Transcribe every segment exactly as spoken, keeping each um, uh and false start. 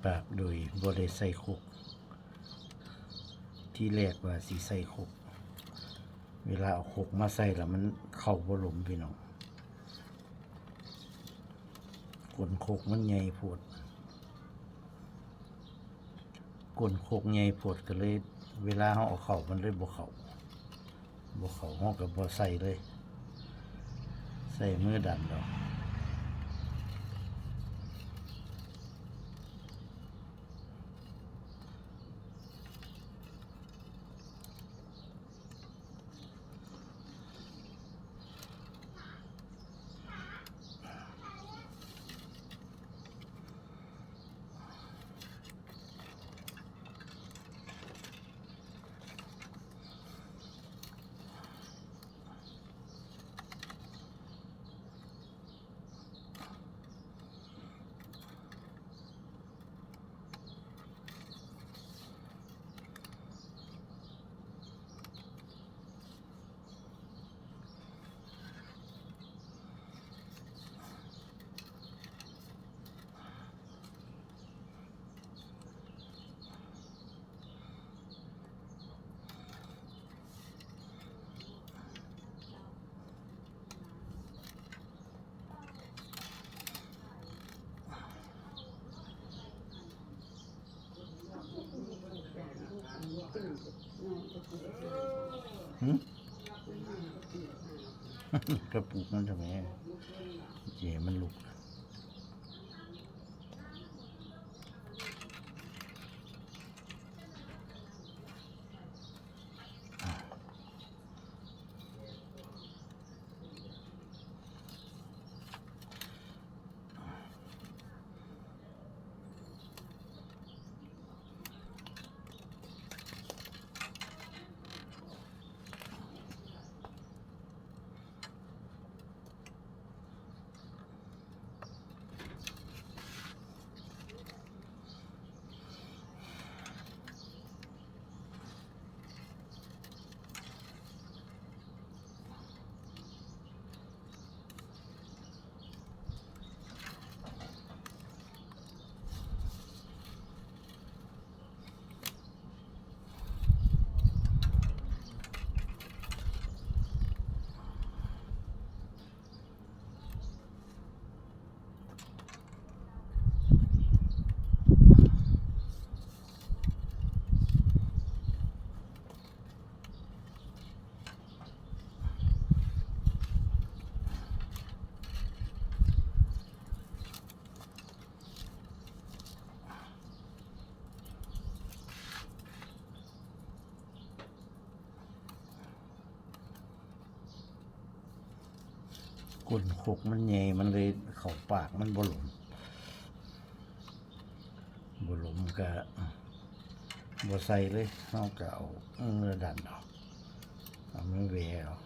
ปากโดยบ่ได้ใส่ครก ที่แรกว่าสิใส่ครก เวลาเอาครกมาใส่แล้วมันเข้าบ่หลุมพี่น้อง ก้นครกมันใหญ่โพด ก้นครกใหญ่โพดก็เลย เวลาเราเอาเข้ามันเลยบ่เข้า บ่เข้าเราก็บ่ใส่เลย ใส่มือดันเอา หึ กระปุกมันทำไม เจมันหลุด ก้นครกมันใหญ่ มันเลยเข้าปากมันบ่หลวม บ่หลวมก็บ่ใส่เลย เราก็เอามือดันเอา เอามือแหวะเอา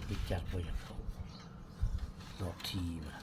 ไปจัดบ่อยากเข้าดอกทีว่ะ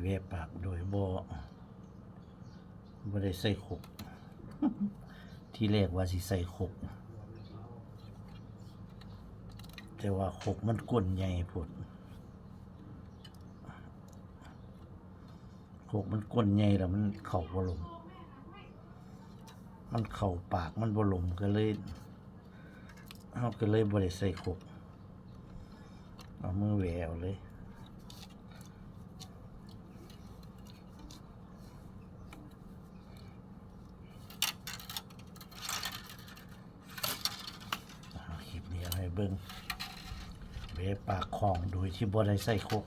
แหวะปากโดยบ่ บ่ได้ใส่ครก ทีแรกว่าสิใส่ครก แต่ว่าครกมันก้นใหญ่โพด ครกมันก้นใหญ่แล้วมันเข้าบ่ลง มันเข้าปากมันบ่ลง ก็เลย เฮาก็เลยบ่ได้ใส่ครก เอามือแหวะเอาเลย เอาคลิปนี้เอาให้เบิ่ง แหวะปากของโดยที่บ่ได้ใส่ครก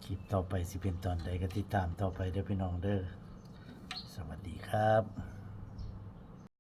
คลิปต่อไปสิเป็นตอนใดก็ติดตามต่อไปเด้อพี่น้องเด้อ สวัสดีครับ